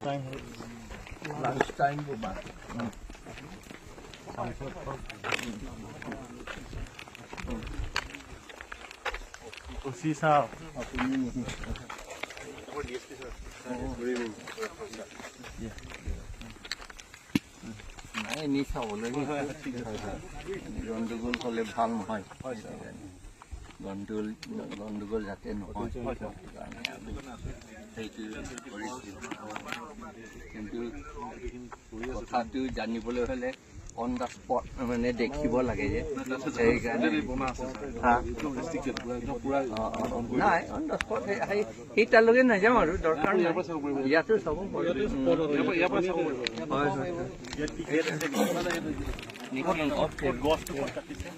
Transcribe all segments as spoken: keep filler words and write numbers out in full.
Lunch time ko ba. O C sir. Good evening. নাই, নি চাবলৈ। গণ্ডগোল হ'লে ভাল নহয়। গণ্ডগোল, গণ্ডগোল যাতে নহয়। সেইটো কৰিছিল। কিন্তু কথাটো জানিবলৈ হ'লে on the spot মানে দেখিব লাগে যে। সেইকাৰণে। হা? অ, অ, অ। নাই, on the spot সেই, সেই, সেই তালৈকে নাযাওঁ আৰু, দৰকাৰ নাই। ইয়াতো চাব পাৰোঁ। ইয়াৰ পৰা চাব পাৰিব। হয়, হয়, হয়। নিখিল, অফ কে। গছটো ক'ত কাটিছে?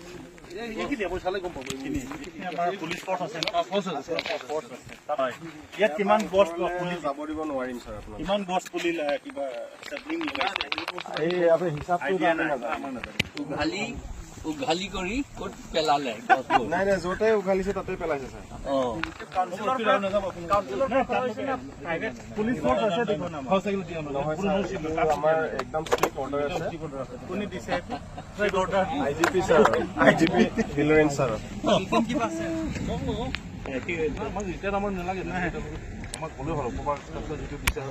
এইখিনি, এইখিনি আপুনি চালে গম পাব, এইখিনি। এইখিনি আমাৰ পুলিচ ফৰ্চ আছে ন? অ, ফৰ্চ আছে। ফৰ্চ আছে। হয়। ইয়াত কিমান গছ পুলি যাব দিব নোৱাৰিম, ছাৰ, আপোনাক। কিমান গছ পুলি লা-, কিবা চেপ্লিং লগাইছে? এই, আপুনি হিচাপটো আইডিয়া নাই, নাজানো। আমাৰ নাজানো। উঘালি, উঘালি কৰি ক'ত পেলালে গছবোৰ? নাই, নাই, য'তে উঘালিছে তাতে পেলাইছে, ছাৰ। অ। কাউন্সিলৰ পৰা, কাউন্সিলৰ পৰা প্ৰাইভেট পুলিচ ফৰ্চ আছে দেখোন আমাৰ। নহয়, ছাৰ, এইটো আমাৰ একদম ষ্ট্ৰিক্ট অৰ্ডাৰ আছে। কোনে দিছে? Strict order. I G P sir, I G P হিলৰেঞ্জ ছাৰ। কিবা আছে? আমাক ৰিটায়াৰ আমাৰ নালাগে, নাই। আমাক ক'লেও হ'ল, ক'ৰবাত যিটো বিচাৰ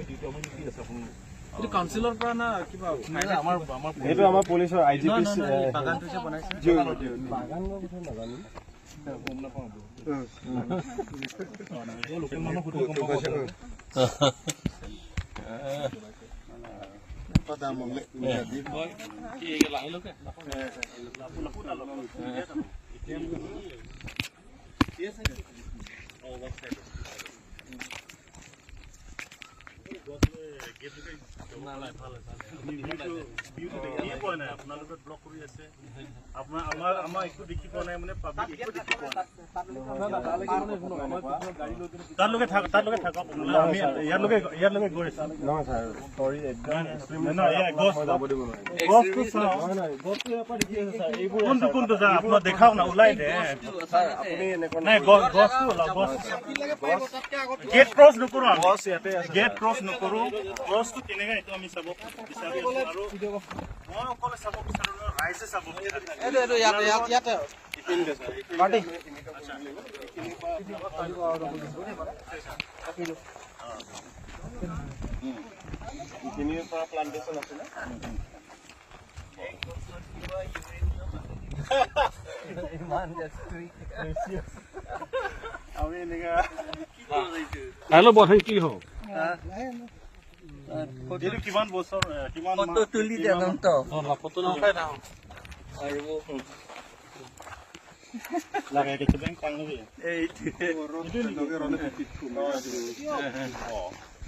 যিটো আমাৰ কি আছে আপোনাৰ? এইটো কাউন্সিলৰ পৰা না কিবা? আমাৰ, আমাৰ এইটো আমাৰ পুলিচৰ আই জি পি। নহয়, নহয়, নহয়, এই বাগানটো যে বনাইছে। জি, জি, জি। বাগানৰ কথা নাজানো। গম নাপাওঁ। অ, নাই, এই লোকেল মানুহ সুধিলে গম পাব। ভিউটো, ভিউটো দেখিয়ে পোৱা নাই, আপোনালোকে ব্লক কৰি আছে। আপোনাৰ, আমাৰ, আমাৰ একো দেখি পোৱা নাই, মানে পাব্লিক একো দেখি পোৱা নাই। তালৈকে থাক, তালৈকে থাকক, আমি ইয়ালৈকে, ইয়ালৈকে গৈ আছো। নহয় ছাৰ, চৰি, একদম নাই, নাই, এক্সট্ৰিমলি নাই, নাই, ছাৰ, ইয়াৰ আপোনাক গছ, মই যাব দিব নোৱাৰিম। গছটো চাওক। নহয়, নহয়, গছটো ইয়াৰ পৰা দেখি আছে ছাৰ, এইবোৰ কোনটো, ছাৰ। কোনটো ছাৰ? আপোনাক দেখাওক না, ওলাই দে। ছাৰ, আপুনি এনেকুৱা নাই, নকৰিব। গছ, গছটো ওলাওক, গছ। গছ, গেট ক্ৰছ নকৰো আমি। গছ ইয়াতে আছে, গেট ছাৰ। ক্ৰছ নকৰো। গছটো কেনেকে এইটো আমি চাব বিচাৰি আছো। আৰু মই অকলে চাব বিচাৰো ন, ৰাইজে চাব বিচাৰে। এইটো, এইটো ইয়াতে, ইয়াত, ইয়াতে। এইখিনিতে ছাৰ, এইখিনিতে। গুৱাহাটী। আচ্ছা। এইখিনিৰ পৰা প্লান্টেশ্যন আছিলে। ইমান যে ষ্ট্ৰিক্ট। আমি এনেকা। হেল্ল' বথেন কি হ'ল? হা? এইটো কিমান বছৰ, এ, কিমান ফটো মাহ, তুলি দে, কিমান অনন্ত। অ, ফটো নাপায় না। আৰু লাগে, এইটো বেংক পাং নেকি? এইটো। এইটো নেকি? অ,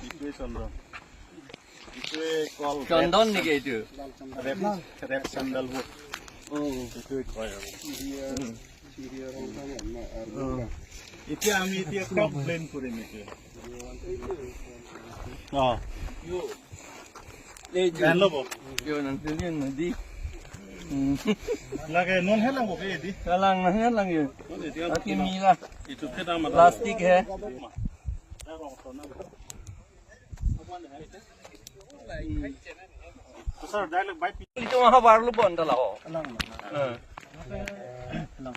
এইটোৱে চন্দন। এইটোৱে কল চন্দন ৰেপ নেকি এইটো? ৰেপ, ৰেপ চেণ্ডেলবোৰ। অ। এইটোৱে কয় আৰু। উম। অ। এতিয়া আমি এতিয়া কমপ্লেইন কৰিম এতিয়া। অ। এই যে, hello, Bob. Yo, nang tulian na di. Hmm. Lagi, non helang, Bob, eh, di. Kalang na helang yun. Ati mila. Itu kita malah. Plastik, eh. Sir, dialogue by. Itu mah baru lu bon dah lah, oh. Helang. Eh. Helang.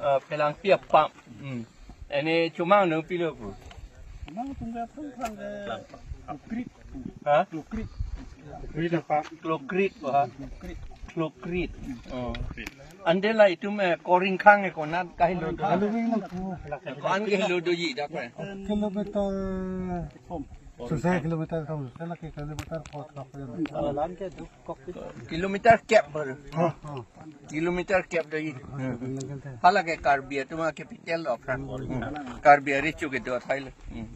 Eh, Phelangpi apam. Hmm. Ene chomang nangpilo pu. Chomang tum ke aphrang aphrang ke Klokrit. Ha? Klokrit. Klokrit apa? Klokrit, ha? Klokrit. Klokrit. Oh. Ante la itum, eh, Koringkhang ke konat kahelo do. Ko-an kahelo doji dak, eh? Kilometer, susah kilometer kamu, salah ke kilometer kau tak. Kilometer kep baru. Ha, ha. Kilometer kep doji. Hala ke Karbi atum a capital of Karbi arecho kedo athai lo. Hmm.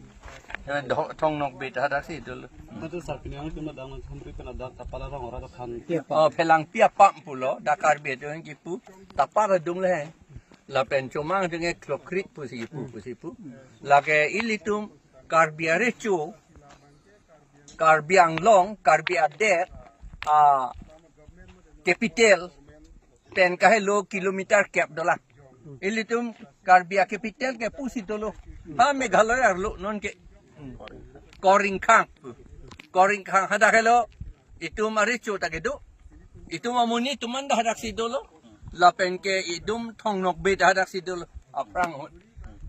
Eh, Tho-, Thong Nokbe ta hadak si dolo. Itu sarpini ang cuma dang sampai kena dak tapala rong ora kan. Oh, Phelangpi apam pulo, dak Karbi atum kipu, tapar adung le. Lapen chomang atum ke Klokrit pusi pu, pusi pu. Lake ilitum Karbi arecho, Karbi Anglong, Karbi adet, ah, capital, pen kahelo kilometer kep dola. Ilitum Karbi a capital ke pusi dolo. Ha Meghalaya arlo non ke. Hmm. Koringkhang. Koringkhang hadak helo. Itum arecho ta kedo. Itum amonit atum an ta hadak si dolo. Lapen ke itum Thong Nokbe ta hadak si dolo. Aphrang ahut.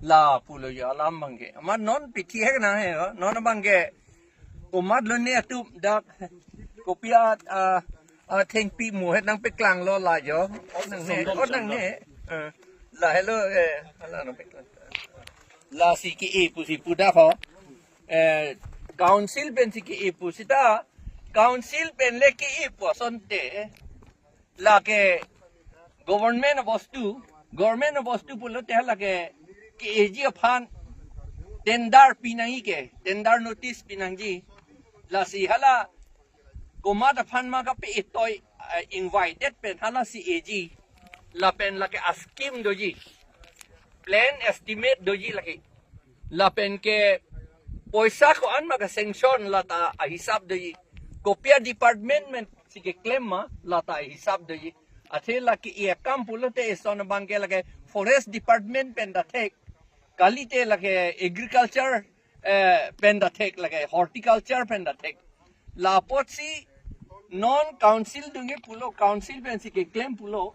La pulo jo alam abangke. Amat non pithi hek na he, non abangke. Komat lone atum dak kopi a, a, athengpi muhet nangpeklang lo la jo. Ot nangne, ot nangne. Eh, la helo, eh, la nangpeklang. Lasi ke-e pusi pu dak ho. Eh, council pensi ke-e pu seta, council pen le ke-e pu asonte. Lake government abostu, government abostu pulote lake ke-eji aphan tender pinangji ke, tender notice pinangji. Lasi hala komat aphan ma kape-e toi, eh, invited pen hala si eji. Lapen lake a-scheme doji. Plan estimate doji lake. Lapen ke poisa ko-an ma ke-sanction lata ahisap doji. Kopi a-department pensi keklem ma lata ahisap doji. Athe lake e akam pulote eson abangke lake forest department pen ta thek. Kalite lake agriculture, eh, pen ta thek, lake horticulture pen ta thek. Lapotsi non council dunge pulo, council pensi keklem pulo.